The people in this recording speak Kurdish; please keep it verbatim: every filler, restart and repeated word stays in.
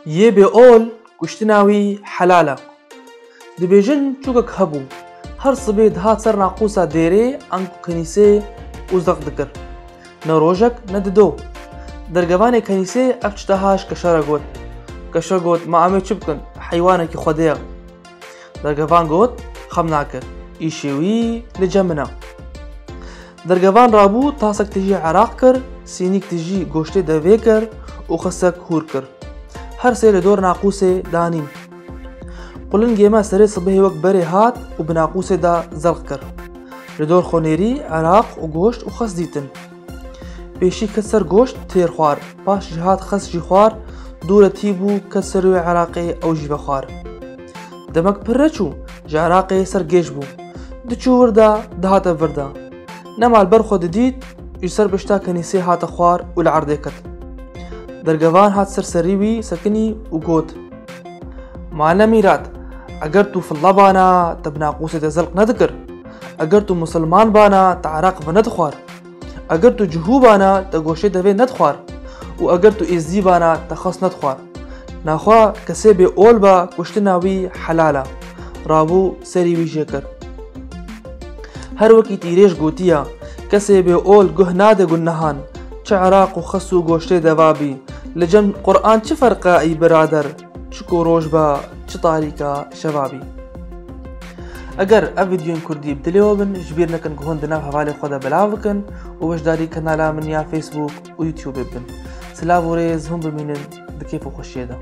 Yê bêol kuştina wî helal e. Dibêjin çûkek hebû. Her sibê dihat ser naqûsa dêrê an ku kenîsê û zelq dikir. Ne rojek ne dido. Dergevanê kenîsê ev tişta ha ji keşe re got. Keşe got, ma em ê çi bikin? Heywanekî Xwedê ye. Dergevan got, xem nake. Îşê wî li cem min e. Dergevan rabû tasek tijî eraq kir, sînîk tijî goştê devê kir û xisek hûr kir. Her sê li dor naqûsê danîn. Qulingê me serê sibehê wek berê hat û bi naqûsê de zelq kir. Li dor xwe nêrî eraq û goşt û xes dîtin. Pêşî ket ser goşt têr xwar, paş jî hat xes jî xwar, dû re tî bû ket ser wê eraqê ew jî vexwar. Demek pir re çû, ji eraqê ser gêj bû. Diçû wir de, dihate vir de. Nema li ber xwe didît, ji ser pişta kenîsê hate xwar û li erdê ket. Dergevan hat ser serî wî sekinî û got, Male Mîrat, eger tu filla bana, te bi naqûsê de zelq nedikir. Eger tu musilman bana, te eraq venedixwar. Eger tu cihû bana, te goştê devê nedixwar. Û eger tu êzdî bana, te xes nedixwar. Naxwe kesê bê ol be, kuştina wî helal e. Rabû serî wî jê kir. Her wekî tîrêj gotiye, kesê bê ol guh nade gunehan, çi eraq û xes û goştê deva bî. Li cem Quran çi ferq e ey birader, çi ku roj be, çi tarîka şeva bî. Eger ev vîdyoyên kurdî bi dilê we bin, ji bîr nekin ku hûn di nav hevalê xwe de belav bikin û beşdarî kanala min ya Facebook û YouTube bibin. Silav û rêz, hûn bimînin di kêf û xweşiyê de.